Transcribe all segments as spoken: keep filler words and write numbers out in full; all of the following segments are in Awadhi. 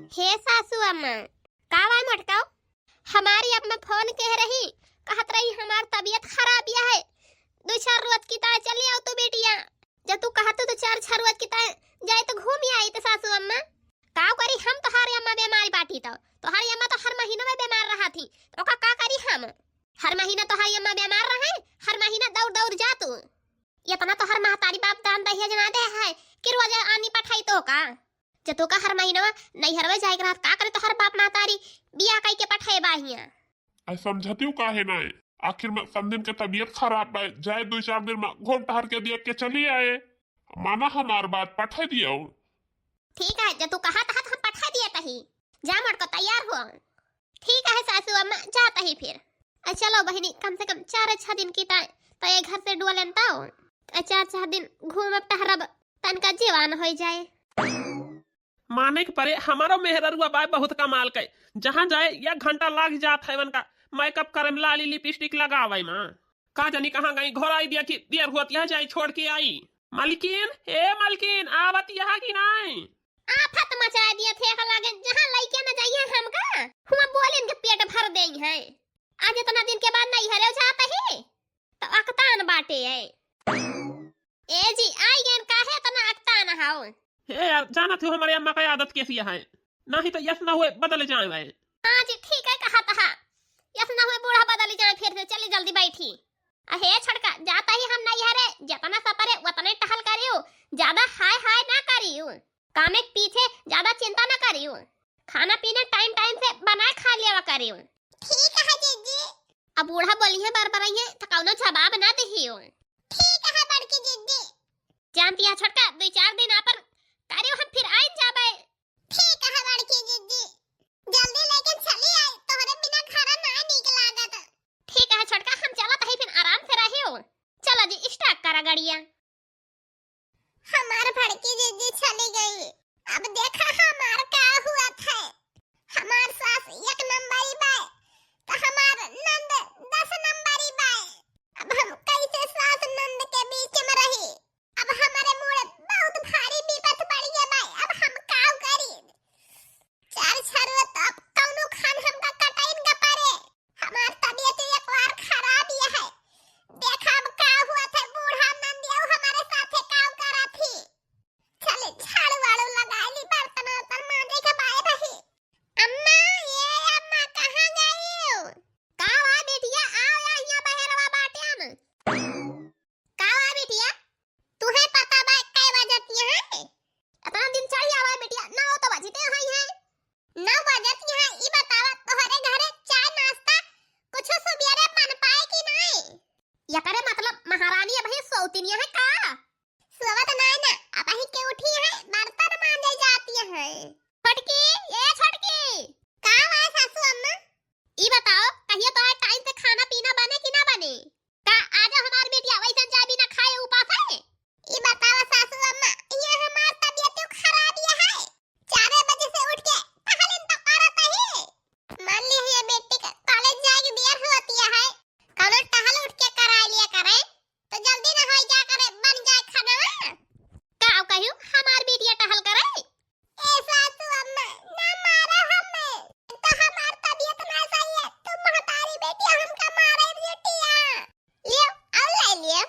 हे सासू अम्मा, का बा मोटकाऊ? हमारी अम्मा फोन कह रही, कहत रही हमार तबियत खराब या है, दुइ चार रोज की ताय चली आउ तू बिटिया। जब तू कहत तो चार छह रोज की ताय जाए तो घूम आई तो सासू अम्मा। का करी हम, तोहारी अम्मा बीमार बाटी तो, तोहारी अम्मा तो हर महीना में बीमार रहत ही, तो ओका का करी हम? हर महीना तोहारी अम्मा बीमार रहे, हर महीना दौड़ दौड़ जा तू। इतना तोहर महतारी बाप दान दहेज ना दे है कि रोज आनी पठाई तो का? जब तोका हर महीना नैहरवे जाए के रहत, का करे तोहर बाप महतारी बियाह कई के पठाए बा हियां? आ समझतियो काहे ना है? आखिर में समधिन के तबियत खराब बा, जाए दुइ चार दिन में घूम टहर के देख के चली आए। माना हमार बात, पठाए दियो। ठीक है, जब तू कहत हत हम पठाए दियत ही। जा मोटको तैयार हो। ठीक है सासू अम्मा, जात ही फिर। आ चलो बहिनी, कम से कम चार छह दिन की ताय तो ये घर से डुआ लेन तो। आ चार छह दिन घूमब टहरब, तनका जीवान होई जाए। माने के परे, हमारो मेहररुआ बाय बहुत कमाल के, जहाँ जाए एक घंटा लाग जात है उनका makeup करे में, लाली lipstick लगावे में। का जानी कहाँ गई, घोराई दिया कि देर होत, यहाँ जाई छोड़ के आई। मलकिन, ए मलकिन, आवत यहाँ कि नाई? आफत मचा दिया थे, लगे जहाँ लइके न जाइए हमका, हुआ बोलिन के पेट भर देई है। आज इतना दिन के बाद नैहरे जात ही, तो अकतान बाटे है। ए जी, आई गेन, काहे इतना अकतान हाओ? हे यार, जानत हो हमारे अम्मा का आदत कैसी है, नहीं तो यस ना हुए बदल जाए। हाँ जी, ठीक है कहा तहा, यस ना हुए बूढ़ा बदल जाए, फिर से चली जल्दी बैठी। अहे छोटका, जाता ही हम नैहरे, जितना सपरे उतने टहल करियो, ज्यादा हाय हाय ना करियो, कामे के पीछे ज्यादा चिंता ना करियो, खाना पीना time time से बनाए खा लेवा करियो। ठीक है जीजी। अब बूढ़ा बोली है, बरबराई है, तो कौनो जवाब ना दिहियो। ठीक है बड़की जीजी। जानती है छोटका, दुइ चार दिन आपन करियो, हम फिर आइन जाबे। ठीक है बड़की जीजी, जल्दी लेकिन चली आई, तोहरे बिना घर ना नीक लागत। ठीक है छोटका, हम चलत ही, फिर आराम से रहियो। चलो जी, start करा गड़िया। हमार बड़की जीजी चली गई, अब देखा हमार का हुआ था। हमार सास एक नंबरी बाय, तो हमार नंद दस नंबरी बाय। अब हम कैसे सास नंद के बीच में रही? अब हमारे मूड़े बहुत भारी विपत पड़ी है बाय, अब हम का करी? चार छरुआ तो अब कौनो खान हमका कटाइन का परे। हमार तबियत एक बार खराब ही है। देखा अब का हुआ था, बूढ़ा नंदिया हमारे साथे का करा थी। चले झाड़ू वाड़ू लगा ली, बर्तन वर्तन मांजे के बाय रही। अम्मा, ये अम्मा कहाँ गई हो? का हुआ बिटिया, आओ या यहाँ बहरवा बाटे हम। का हुआ बिटिया, तुहे पता बा कै बजत यहाँ है? इतना दिन चढ़ी आवा बिटिया, नौ तो बजते हैं हैं। नौ बजत यहाँ, ई बतावा तोहरे घरे चाय नाश्ता कुछ सुबेरे बन पाए कि नहीं? एकरे मतलब महारानी अबही सौतिनिया है का? सोवत नाय ना, अबही के उठी है, बर्तन मांजे जाती है। छोटकी, ए छोटकी। का हुआ सासू अम्मा? ई बताओ, कहियो तोहार time से खाना पीना बने कि ना बने? का आज हमार बिटिया वैसन चाय बिना खाए उपास है? ई बताओ सासू अम्मा, ये हमार तबियत तो खराब ही है। चार बजे से उठ के टहलिन तो करत ही। मान ली ये बेटी का college जाए के देर होती है, कौनो टहल उठ के कराए लिया करे, तो जल्दी ना होई जा करे, बन जाए खाना। का कहियो हमार बिटिया टहल करे? ए सासू अम्मा, ना मारा हमें, तो हमार तबियत ना सही है, तू महतारी बेटी हमका मारे बिटिया। लियो, और ले लियो।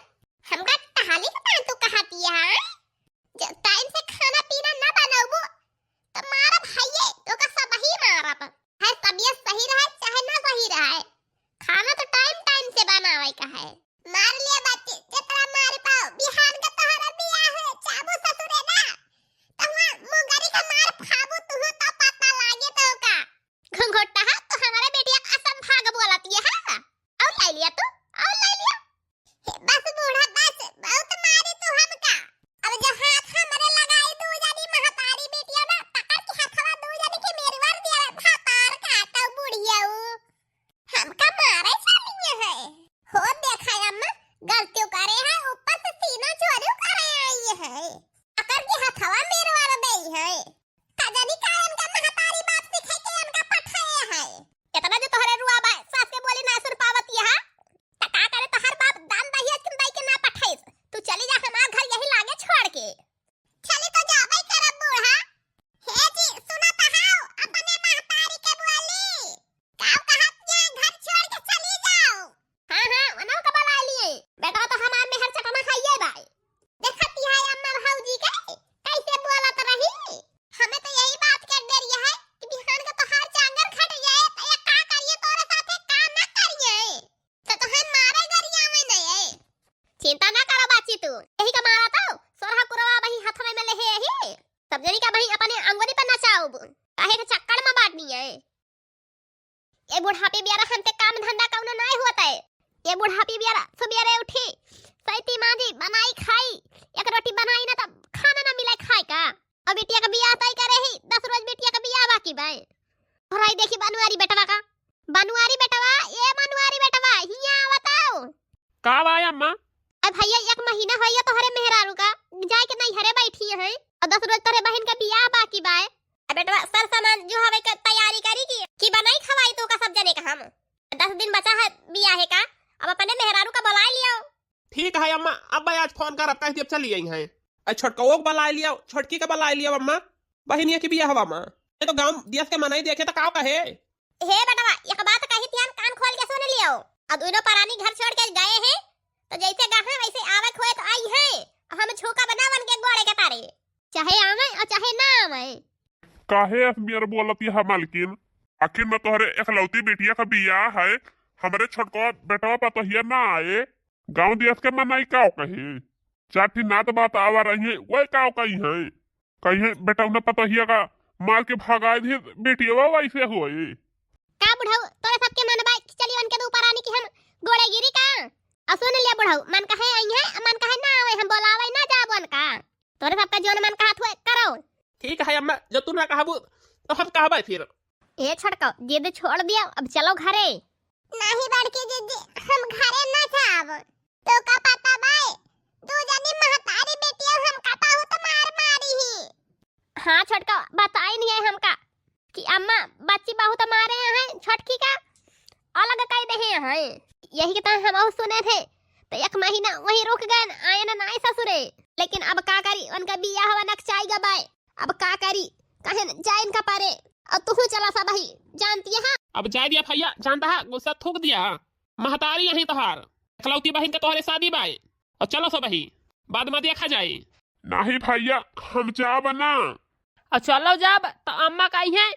यही बात के डरिया है कि बिहान के तोहार जांगर खट जाए, तो ये का करिए, तोरे साथे का ना करिए, तो तोहे मारे गरिया में नहीं है। चिंता ना करो बाची तू, यही का मारा तो सोरहा कुरवा वही हथवे में लेहे ही, सब जनी का वही अपने अंगुरी पर नचाउब, काहे के चक्कर में बाटनी है। ए बुढ़ापी बियारा हमसे काम धंधा कउनो नाय होत है। ए बुढ़ापी बियारा सुबेरे उठी, सैती मांजी, बनाई खाई, एक रोटी बनाई ना तब खाना ना मिले खाए का। अब बिटिया का बियाह तय करे ही, दस रोज बिटिया का बियाह बाकी बाय। तोहराई देखी बनवारी बेटवा का। बनवारी बेटवा, ए बनवारी बेटवा, हियाँ आवताओ। का बा अम्मा? अब भैया एक महीना होइया तोहरे मेहरारू का, जाए के नैहरे बैठी है, और दस रोज तोहरे बहिन का बियाह बाकी बाय। अब बेटवा सर सामान जो हवे के तैयारी करी की, की बनाई खवाई तू का सब जने का हम। दस दिन बचा है बियाहे का, अब अपने मेहरारू का बुलाए लियो। ठीक है अम्मा, अब भाई आज फोन करब, कह दियब चली आई हैं। अरे छोटकवो के बुलाए लियो, छोटकी के बुलाए लियो अम्मा, बहिनिया की बियाहवा में। ये तो गांव देश के मनई देखे तो का कहे। हे बेटवा, एक बात कही ध्यान कान खोल के सुन लियो। अब दोनों परानी घर छोड़ के गए हैं, तो जैसे गए हैं वैसे आवे खोए तो आई हैं। हम झोंका बना बन के गोड़े के तारे। चाहे आवे और चाहे ना आवे। काहे असमियर बोलत यह मालकिन? आखिर में तोहरे एकलौती बिटिया का बियाह है, हमरे छोटका बेटवा पतोहिया ना आए, गांव देश के मनई काव कही? चार ठे नात बात आवा रही है, वही काव कही है? कही है बेटवा ना पतोहिया का मार के भगाए दी, बेटिया वैसे होई। का बुढ़ऊ, तोरे सबके मन बा कि चली उनके दू परानी की हम गोड़े गिरी का? और सुन लिया बुढ़ऊ, मन कहे आई है, मन कहे ना आवे, हम बोलावे ना जाब उनका। तोरे सबका जौन मन कहत हुए करो। ठीक है अम्मा, जब तू ना कहबू तो हम कहबे फिर। ए छोटको, जिद छोड़ दिया, अब चलो घरे। नहीं बड़की जीजी, हम घरे ना जाब। तो का पता बाय, दू जनी महतारी बेटिया हमका बहुत मार मारी ही। हाँ छोटको, बताई नहीं है हमका कि अम्मा बच्ची बहुत मारे हैं छोटकी का, अलग कई दे हैं। यही के तरह हम और सुने थे, तो एक महीना वहीं रुक गए, आए ना नाई ससुरे। लेकिन अब का करी, उनका बियाह हवा नकचाई गा बाय। अब का करी, कहे न जाए इनका पारे। और तू चला सा भाई, जानती है। अब जाए दिया भैया, जानता है, गुस्सा थूक दिया। महतारी यहीं तोहार, एकलौती बहिन के तोहरे शादी बाय। और चलो सा भाई, बाद में देखा जाए। नहीं भैया, हम जाब ना। और चलो जाब तो अम्मा कही है,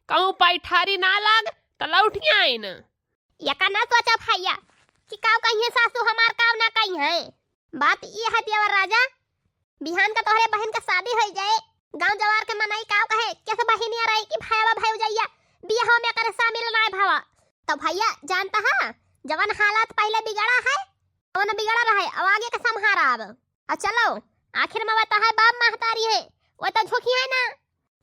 कहूँ पैठारी ना लाग तो लौट आइन। यका ना सोचा भैया कि काव कही है सासू हमार, काव ना कही है। बात ये है देवर राजा, बिहान का तोहरे बहिन का शादी हो जाए, गांव जवार के मनई काव कहे, कैसे बहिनिया रही कि भैया भौजैया बियाह में करे शामिल ना भवा। तो भैया जानता है, जवन हालात पहले बिगड़ा है, कौन बिगड़ा रहे, अब आगे के संहारा अब। और चलो, आखिर में वह तो है बाप महतारी है, वह तो झोंकी है ना।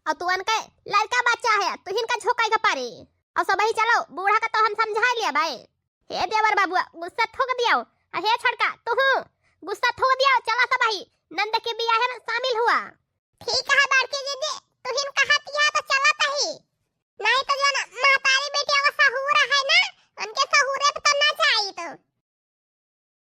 और तू उनके लड़का बच्चा है, तू हिनका झोंकाई के पारे। और सबही चलो, बूढ़ा का तो हम समझा लिया भाई। हे देवर बाबुआ, गुस्सा थूक दियो। आ हे छोटका, तू हूँ गुस्सा थूक दियो, चला सबही नंद के बियाह में शामिल हुआ। ठीक है